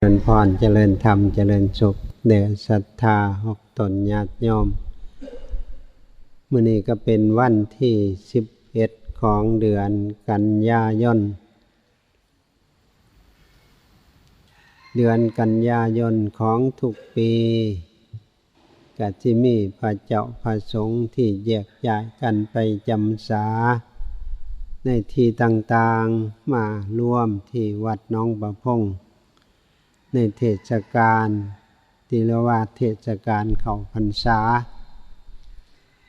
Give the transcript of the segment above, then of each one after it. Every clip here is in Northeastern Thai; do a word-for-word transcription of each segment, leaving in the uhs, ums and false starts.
เจริญพร เจริญธรรม เจริญสุข แด่ศรัทธาฮอกตนญาติโยม มื้อนี้ก็เป็นวันที่สิบเอ็ดของเดือนกันยายน เดือนกันยายนของทุกปี ก็สิมีพระเจ้าพระสงฆ์ที่แยกย้ายกันไปจำสาในที่ต่างๆ มารวมที่วัดหนองประพง ในเทศกาลที่เรียกว่าเทศกาลเข้าพรรษา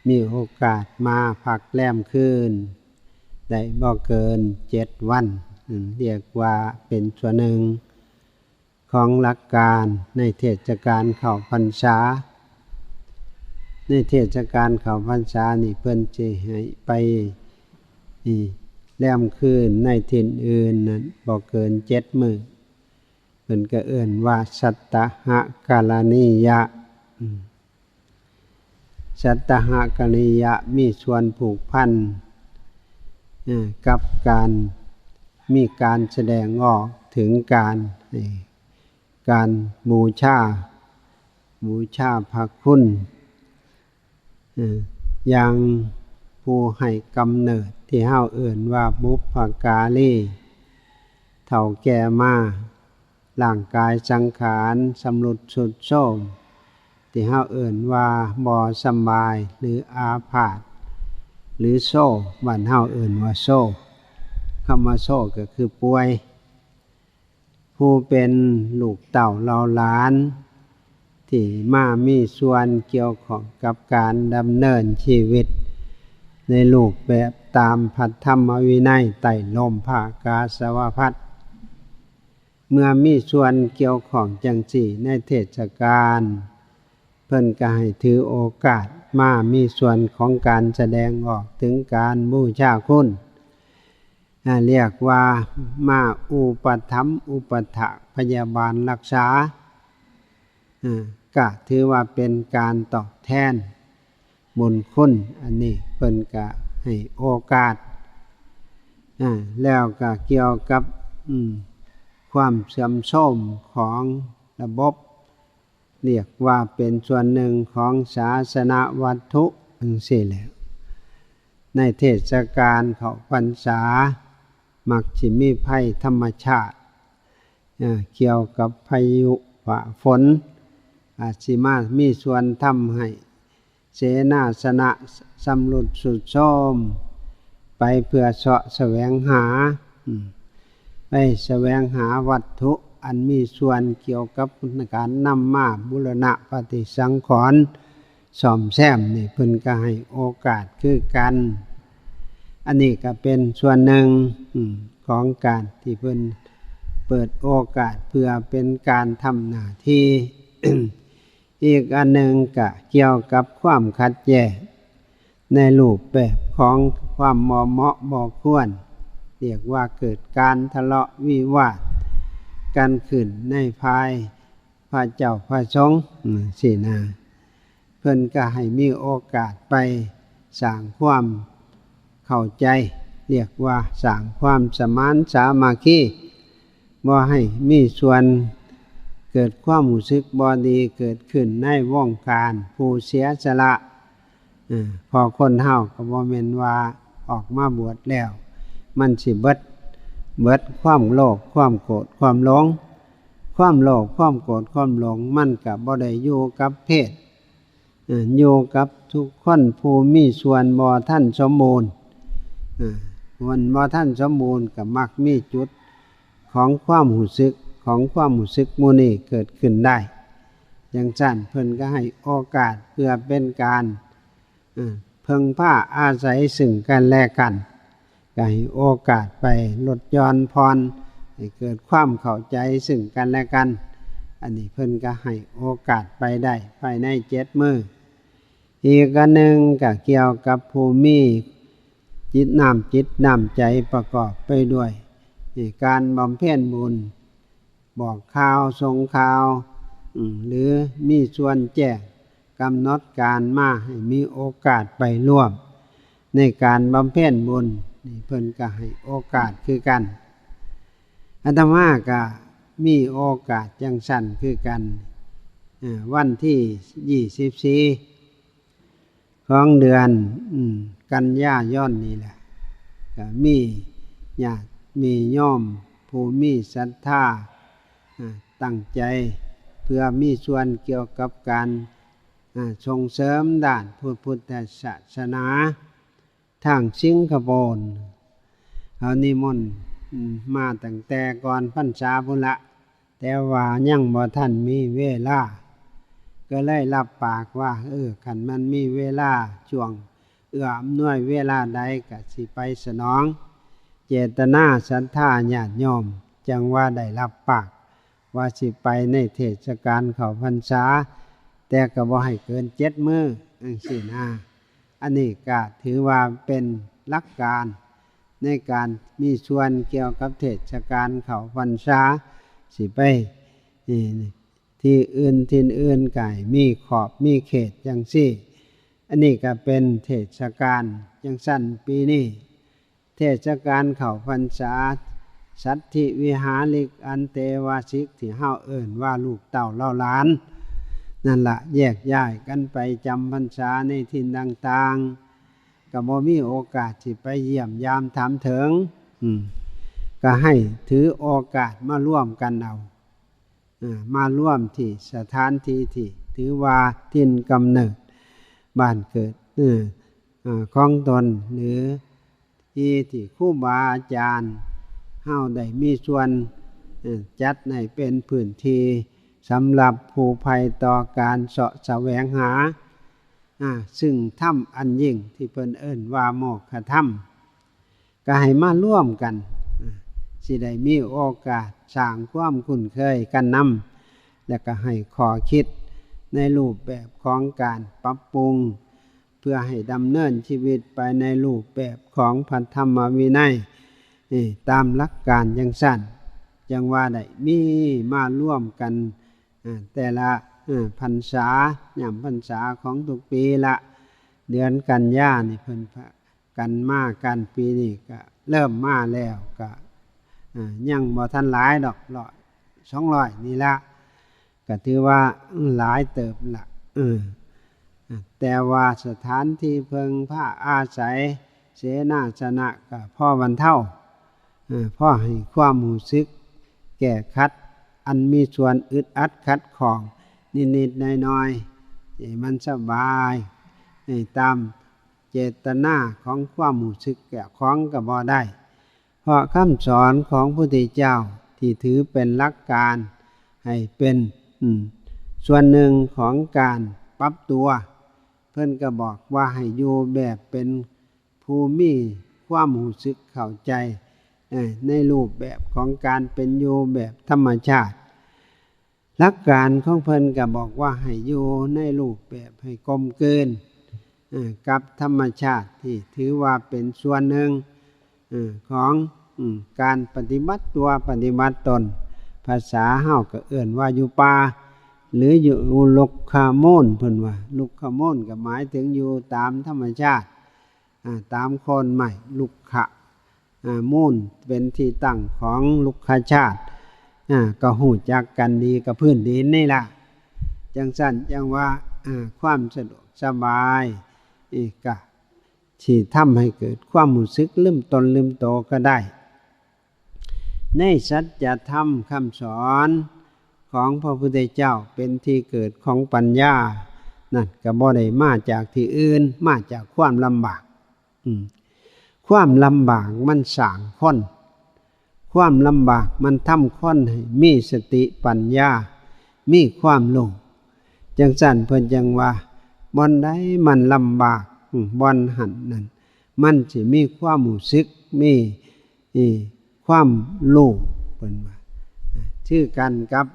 มีโอกาสมาพักแรมคืน ได้บ่เกินเจ็ดวัน อืม เรียกว่าเป็นส่วนหนึ่งของหลักการในเทศกาลเข้าพรรษา ในเทศกาลเข้าพรรษานี่เพิ่นสิให้ไป นี่ แรมคืนในถิ่นอื่นนั้นบ่เกินเจ็ดมื้อ เพิ่นก็เอิ้นว่าสัตตหกรณียะ อืม สัตตหกรณียะมีส่วนผูกพัน เอ่อ กับการ มีการแสดงออกถึงการ เอ่อ การบูชา บูชาพระคุณ เอ่อ อย่างผู้ให้กำเนิดที่เฮาเอิ้นว่าบุพการี เฒ่าแก่มา ร่างกายสังขารชำรุดทรุดโทรม ที่เฮาเอิ้นว่าบ่สำบายหรืออาพาธ หรือโซ บ้านเฮาเอิ้นว่าโซ คำว่าโซก็คือป่วย ผู้เป็นลูกเต้าเหล่าหลาน ที่มามีส่วนเกี่ยวข้องกับการดำเนินชีวิต ในรูปแบบตามพระธรรมวินัยใต้ร่มผ้ากาสาวพัสตร์ เมื่อมีส่วนเกี่ยวข้องจั่งซี้ในเทศกาล เพิ่นก็ให้ถือโอกาสมามีส่วนของการแสดงออกถึงการบูชาคุณ อ่า เรียกว่ามาอุปถัมภ์อุปัฏฐะพยาบาลรักษา อ่า ก็ถือว่าเป็นการตอบแทนบุญคุณ อันนี้เพิ่นก็ให้โอกาส อ่า แล้วก็เกี่ยวกับ อืม ความเสื่อมโทรมของระบบ เรียกว่าเป็นส่วนหนึ่งของศาสนวัตถุจั่งซี้แหละ ในเทศกาลเข้าพรรษา มักสิมีภัยธรรมชาติ เอ่อ เกี่ยวกับพายุฟ้าฝน อาจสิมามีส่วนทำให้เสนาสนะชำรุดทรุดโทรม ไปเพื่อเสาะแสวงหา อืม ไปแสวงหาวัตถุอันมีส่วนเกี่ยวกับการนำมาบูรณะปฏิสังขรณ์ซ่อมแซมนี่ เพิ่นก็ให้โอกาสคือกัน อันนี้ก็เป็นส่วนหนึ่ง อืม ของการที่เพิ่นเปิดโอกาสเพื่อเป็นการทำหน้าที่ อีกอันหนึ่งก็เกี่ยวกับความขัดแย้งในรูปแบบของความบ่เหมาะบ่ควร เรียกว่าเกิดการทะเลาะวิวาทกันขึ้นในภายพระเจ้าพระสงฆ์ อืม ซี้นะ เพิ่นก็ให้มีโอกาสไปสร้างความเข้าใจ เรียกว่าสร้างความสมานสามัคคี บ่ให้มีส่วนเกิดความรู้สึกบ่ดีเกิดขึ้นในวงการผู้เสียสละ เออ เพราะคนเฮาก็บ่แม่นว่าออกมาบวชแล้ว มันสิเบิด เบิดความโลภ ความโกรธ ความหลง ความโลภ ความโกรธ ความหลง มันก็บ่ได้อยู่กับเพศ เออ อยู่กับทุกคนผู้มีส่วนบ่ทันสมบูรณ์ เออ มันบ่ทันสมบูรณ์ก็มักมีจุดของความรู้สึก ของความรู้สึกหมู่นี้เกิดขึ้นได้ จั่งซั้นเพิ่นก็ให้โอกาสเพื่อเป็นการ เออ เพิ่งพาอาศัยซึ่งกันและกัน ก็ให้โอกาสไปลดหย่อนผ่อน ให้เกิดความเข้าใจซึ่งกันและกัน อันนี้เพิ่นก็ให้โอกาสไปได้ภายในเจ็ดมื้อ อีกอันหนึ่งก็เกี่ยวกับผู้มีจิตน้ำจิตน้ำใจประกอบไปด้วย นี่ การบำเพ็ญบุญ บอกข่าว ส่งข่าว อืม หรือมีส่วนแจ้งกำหนดการมาให้มีโอกาสไปร่วมในการบำเพ็ญบุญ นี่เพิ่นก็ให้โอกาสคือกัน อาตมาก็ มีโอกาสจั่งซั้นคือกัน เอ่อ วันที่ยี่สิบสี่ ของเดือน อืม กันยายนนี่แหละ ก็มีญาติมีโยมผู้มีศรัทธา อ่า ตั้งใจเพื่อมีส่วนเกี่ยวกับการ อ่า ส่งเสริมด้านพระพุทธศาสนา ทางสิงคโปร์ เขานิมนต์ อืม มาตั้งแต่ก่อนพรรษาพุ้นละ แต่ว่ายังบ่ทันมีเวลา ก็เลยรับปากว่า เออ คันมันมีเวลา ช่วงเอื้ออำนวยเวลาใดก็สิไปสนอง เจตนาศรัทธาญาติโยม จั่งว่าได้รับปาก ว่าสิไปในเทศกาลเข้าพรรษา แต่ก็บ่ให้เกินเจ็ดมื้อ จั่งซี้นะ อันนี้ก็ถือว่าเป็นหลักการในการมีส่วนเกี่ยวกับเทศกาลเข้าพรรษา สิไป เอ่อ ที่อื่นถิ่นอื่นก็ให้มีขอบมีเขตจั่งซี้ อันนี้ก็เป็นเทศกาลจั่งซั้นปีนี้ เทศกาลเข้าพรรษา สัตถิวิหาริก อันเตวาสิก ที่เฮาเอิ้นว่าลูกเต้าเหล่าหลาน นั่นละ แยกย้ายกันไปจำพรรษาในถิ่นต่างๆ ก็บ่มีโอกาสสิไปเยี่ยมยามถามเถิง อืม ก็ให้ถือโอกาสมาร่วมกันเอา อ่า มาร่วมที่สถานที่ที่ถือว่าถิ่นกำเนิดบ้านเกิด เออ อ่า ของตน หรือที่ที่ครูบาอาจารย์เฮาได้มีส่วน เอ่อ จัดให้เป็นพื้นที่สำหรับผู้ใฝ่ต่อการเสาะแสวงหา อ่า ซึ่งธรรมอันยิ่งที่เพิ่นเอิ้นว่าโมกขธรรม ก็ให้มาร่วมกัน อ่า สิได้มีโอกาสสร้างความคุ้นเคยกันนำ และก็ให้ข้อคิดในรูปแบบของการปรับปรุง เพื่อให้ดำเนินชีวิตไปในรูปแบบของพระธรรมวินัย เอ่อ ตามหลักการจั่งซั้น จั่งว่าได้มีมาร่วมกัน เอ่อ แต่ละ เอ่อ พรรษา ยามพรรษาของทุกปีละ เดือนกันยานี่เพิ่นพากันมากัน ปีนี้ก็เริ่มมาแล้ว ก็ เอ่อ ยังบ่ทันหลายดอก ร้อย สองร้อย นี่ละ ก็ถือว่าหลายเติบละ เออ แต่ว่าสถานที่เพิ่งพาอาศัย เสนาสนะก็พอบรรเทา เออ พอให้ความรู้สึกแก้ขัด อันมีส่วนอึดอัดขัดข้องนิดๆหน่อยๆ ให้มันสบาย ให้ตามเจตนาของความรู้สึกเจ้าของก็บ่ได้ เพราะคำสอนของพระพุทธเจ้าที่ถือเป็นหลักการให้เป็น อืม ส่วนหนึ่งของการปรับตัว เพิ่นก็บอกว่าให้อยู่แบบเป็นผู้มีความรู้สึกเข้าใจ เอ่อ ในรูปแบบของการเป็นอยู่แบบธรรมชาติ หลักการของเพิ่นก็บอกว่าให้อยู่ในรูปแบบให้กลมกลืน เอ่อ กับธรรมชาติที่ถือว่าเป็นส่วนหนึ่ง เอ่อ ของ อืม การปฏิบัติตัวปฏิบัติตน ภาษาเฮาก็เอิ้นว่าอยู่ป่า หรืออยู่รุกขมูล เพิ่นว่า รุกขมูลก็หมายถึงอยู่ตามธรรมชาติ อ่า ตามโคนไม้ รุกขะ อ่า มูลเป็นที่ตั้งของรุกขชาติ อ่า ก็ฮู้จักกันดีกับพื้นดินนี่ล่ะ จั่งซั้นจั่งว่า อ่า ความสะดวกสบาย อีกก็ที่ทำให้เกิดความรู้สึกลืมตนลืมโตก็ได้ ในสัจธรรมคำสอนของพระพุทธเจ้าเป็นที่เกิดของปัญญา นั่นก็บ่ได้มาจากที่อื่น มาจากความลำบาก อืม ความลำบากมันสร้างคน ความลำบากมันทำคนให้มีสติปัญญา มีความรู้ จั่งซั้นเพิ่นจั่งว่า บ่อนใดมันลำบาก อืม บ่อนหั้นนั่น มันสิมีความรู้สึก มี อี ความรู้ เพิ่นว่า คือกันกับ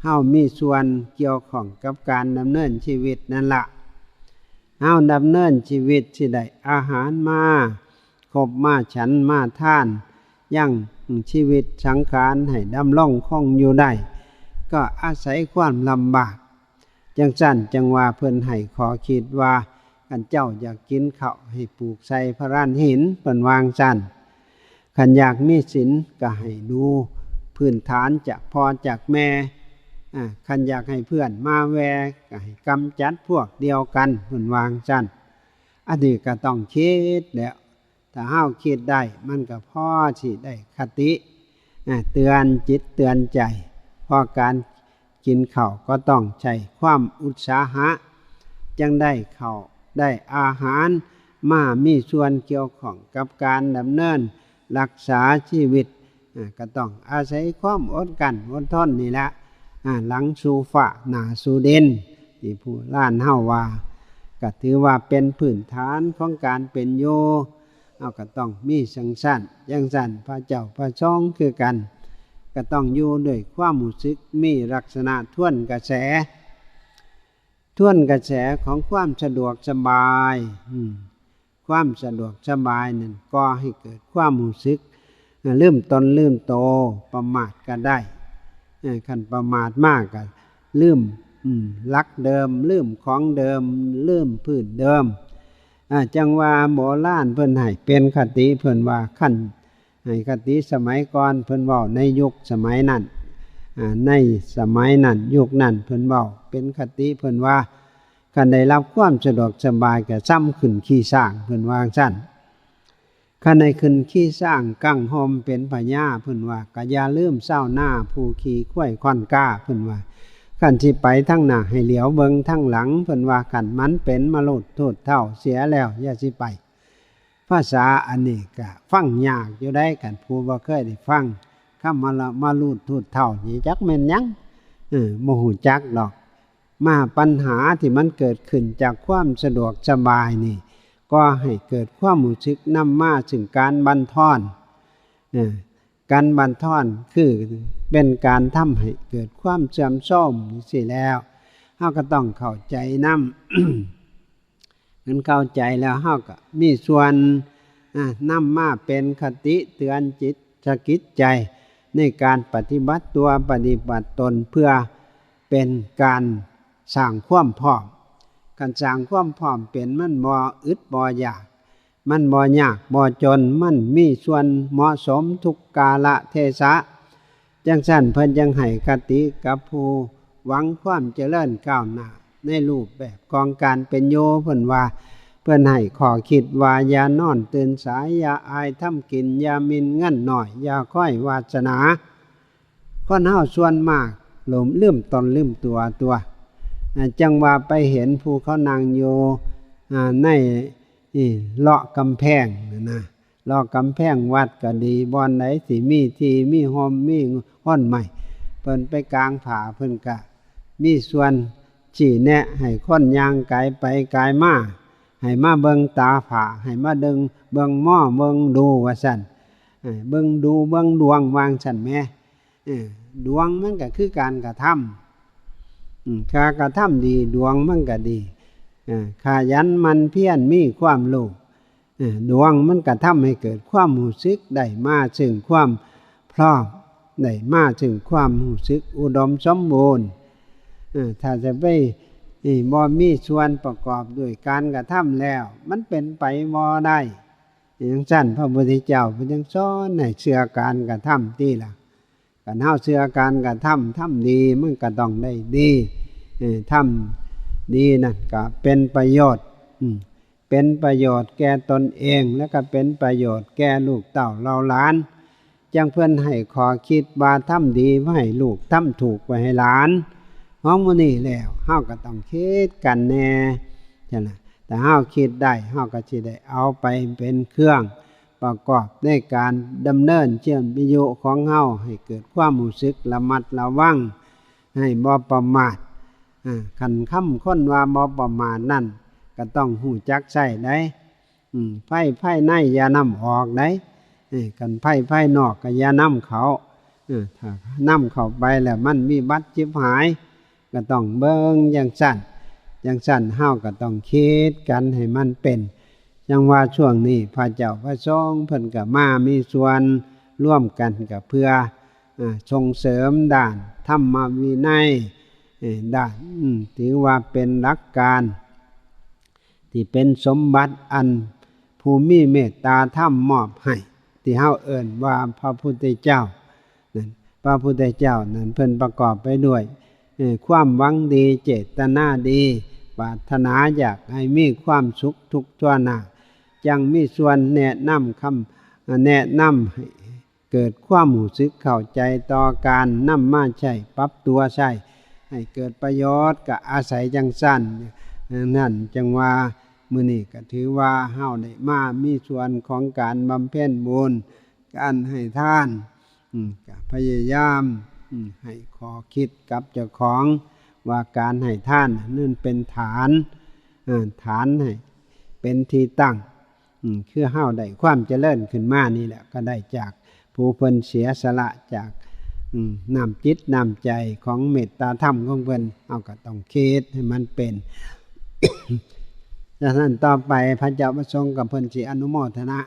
เฮามีส่วนเกี่ยวข้องกับการดำเนินชีวิตนั่นละ เฮาดำเนินชีวิตสิได้อาหารมาครบ มาฉัน มาทาน ยังชีวิตสังขารให้ดำรงคงอยู่ได้ ก็อาศัยความลำบาก จั่งซั้นจั่งว่าเพิ่นให้ข้อคิดว่า คันเจ้าอยากกินข้าวให้ปลูกใส่พะลานหิน เพิ่นว่าจั่งซั้น คันอยากมีศีลก็ให้ดู พื้นฐานจากพ่อจากแม่ อ่า คันอยากให้เพื่อนมาแว่ ก็ให้กำจัดพวกเดียวกัน เพิ่นว่าจั่งซั้น อันนี้ก็ต้องคิดแหล้ว ถ้าเฮาคิดได้ มันก็พอสิได้คติ อ่า เตือนจิตเตือนใจ เพราะการกินข้าวก็ต้องใช้ความอุตสาหะ จั่งได้ข้าวได้อาหาร มามีส่วนเกี่ยวข้องกับการดำเนินรักษาชีวิต อ่า ก็ต้องอาศัยความอดกลั้นอดทนนี่แหละ อ่า หลังสู่ฟ้าหน้าสู่ดิน ที่ผู้ล้านเฮาว่า ก็ถือว่าเป็นพื้นฐานของการเป็นอยู่ เฮาก็ต้องมีจั่งซั้น จั่งซั้น พระเจ้าพระสงฆ์คือกัน ก็ต้องอยู่ด้วยความรู้สึกมีลักษณะทวนกระแส ทวนกระแสของความสะดวกสบาย อืม ความสะดวกสบายนั่นก่อให้เกิดความรู้สึก อ่า ลืมตนลืมโต ประมาทก็ได้ เออ คันประมาทมากก็ลืม อืม หลักเดิม ลืมของเดิม ลืมพื้นเดิม อ่า จั่งว่าโบราณเพิ่นให้เป็นคติ เพิ่นว่าคันให้คติสมัยก่อน เพิ่นเว้าในยุคสมัยนั้น อ่า ในสมัยนั้น ยุคนั้น เพิ่นเว้าเป็นคติ เพิ่นว่า คันได้รับความสะดวกสบายก็ส่ำขึ้นขี้ช้าง เพิ่นว่าจั่งซั้น คันได้ขึ้นขี้ช้างกังห่มเป็นพญา เพิ่นว่า ก็อย่าลืมชาวนาผู้ขี่ควายคอนกา เพิ่นว่า คันสิไปทางหน้าให้เหลียวเบิ่งทางหลัง เพิ่นว่า คันมันเป็นมะลุดทูดเฒ่าเสียแล้ว อย่าสิไป ภาษาอันนี้ก็ฟังยากอยู่ได้ คันผู้บ่เคยได้ฟังคำว่าละ มะลุดทูดเฒ่านี่จักแม่นหยัง เออ บ่ฮู้จักดอก มาปัญหาที่มันเกิดขึ้นจากความสะดวกสบายนี่ ก็ให้เกิดความรู้สึกนำมาซึ่งการบั่นทอน เออ การบั่นทอนคือเป็นการทำให้เกิดความเสื่อมโทรมจั่งซี้แล้ว เฮาก็ต้องเข้าใจนำ คันเข้าใจแล้วเฮาก็มีส่วน อ่ะ นำมาเป็นคติเตือนจิตสะกิดใจ ในการปฏิบัติตัวปฏิบัติตน เพื่อเป็นการสร้างความพร้อม การสร้างความพร้อมเป็นมันบ่อึดบ่อยาก มันบ่ยากบ่จน มันมีส่วนเหมาะสมทุกกาลเทศะ จั่งซั้นเพิ่นจั่งให้คติกับผู้หวังความเจริญก้าวหน้าในรูปแบบของการเป็นอยู่ เพิ่นว่า เพิ่นให้ข้อคิดว่า อย่านอนตื่นสาย อย่าอายทำกิน อย่าหมิ่นเงินน้อย อย่าคอยวาสนา คนเฮาส่วนมากหลงลืมตนลืมตัวตัว อ่า จั่งว่าไปเห็นผู้เขานั่งอยู่ อ่า ใน นี่เลาะกำแพงน่ะนะ เลาะกำแพงวัดก็ดี บ่อนใดสิมีที่มีฮ่มมีฮ่อนไม้ เพิ่นไปกางผ้า เพิ่นก็มีส่วนชี้แนะให้คนย่างกายไปกายมา ให้มาเบิ่งตาผ้า ให้มาเบิ่ง เบิ่งหมอ เบิ่งดูว่าซั่น เออ เบิ่งดู เบิ่งดวง ว่าซั่นแหม เออ ดวงมันก็คือการกระทำ อืม ถ้ากระทำดี ดวงมันก็ดี เออ ขยันหมั่นเพียร มีความรู้ เออ ดวงมันก็ทำให้เกิดความรู้สึก ได้มาซึ่งความพร้อม ได้มาซึ่งความรู้สึกอุดมสมบูรณ์ เออ ถ้าจะไป นี่ บ่มีส่วนประกอบด้วยการกระทำแล้ว มันเป็นไปบ่ได้ จั่งซั้นพระพุทธเจ้าเพิ่นจั่งสอนให้เชื่อการกระทำติล่ะ คันเฮาเชื่อการกระทำ ทำดีมันก็ต้องได้ดี เออ ทำดีนั่นก็เป็นประโยชน์ อืม เป็นประโยชน์แก่ตนเอง แล้วก็เป็นประโยชน์แก่ลูกเต้าเหล่าหลาน จั่งเพิ่นให้ข้อคิดว่าทำดีไว้ให้ลูก ทำถูกไว้ให้หลาน ของหมู่นี้แล้ว เฮาก็ต้องคิดกันแหน่ จั่งนะ ถ้าเฮาคิดได้ เฮาก็สิได้เอาไปเป็นเครื่องประกอบในการดำเนินชีวิตของเฮา ให้เกิดความรู้สึกระมัดระวัง ให้บ่ประมาท อ่า คันคำคนว่าบ่ประมาทนั่น ก็ต้องรู้จักใช้ได้ อืม ไฟภายในอย่านำออกได้ เอ้ย คันไฟภายนอกก็อย่านำเข้า เออ ถ้านำเข้าไปแล้วมันวิบัติชิบหาย ก็ต้องเบิ่งจั่งซั้น จั่งซั้นเฮาก็ต้องคิดกันให้มันเป็น จั่งว่าช่วงนี้พระเจ้าพระสงฆ์เพิ่นก็มามีส่วนร่วมกัน ก็เพื่อ อ่า ส่งเสริมด้านธรรมวินัย เอ่อ ด้าน อืม ถือว่าเป็นหลักการ ที่เป็นสมบัติอันผู้มีเมตตาธรรมมอบให้ ที่เฮาเอิ้นว่าพระพุทธเจ้า นั่น พ พระพุทธเจ้านั้นเพิ่นประกอบไปด้วยเอ่อความหวังดีเจตนาดี ปรารถนาอยากให้มีความสุขทุกทั่วหน้า จั่งมีส่วนแนะนำคำแนะนำให้เกิดความรู้สึกเข้าใจต่อการนำมาใช้ปรับตัวใช้ให้เกิดประโยชน์ ก็อาศัยจั่งซั่น นั่นจั่งว่ามื้อนี้ก็ถือว่าเฮาได้มามีส่วนของการบำเพ็ญบุญ การให้ทาน อืม ก็พยายาม อืม ให้ข้อคิดกับเจ้าของว่าการให้ทานนั่นเป็นฐาน เอ่อ ฐานให้เป็นที่ตั้ง อืม คือเฮาได้ความเจริญขึ้นมานี่แหละ ก็ได้จากผู้เพิ่นเสียสละจาก อืม น้ำจิตน้ำใจของเมตตาธรรมของเพิ่น เฮาก็ต้องคิดให้มันเป็น ดังนั้นต่อไปพระเจ้าประสงค์กับเพิ่นสิอนุโมทนา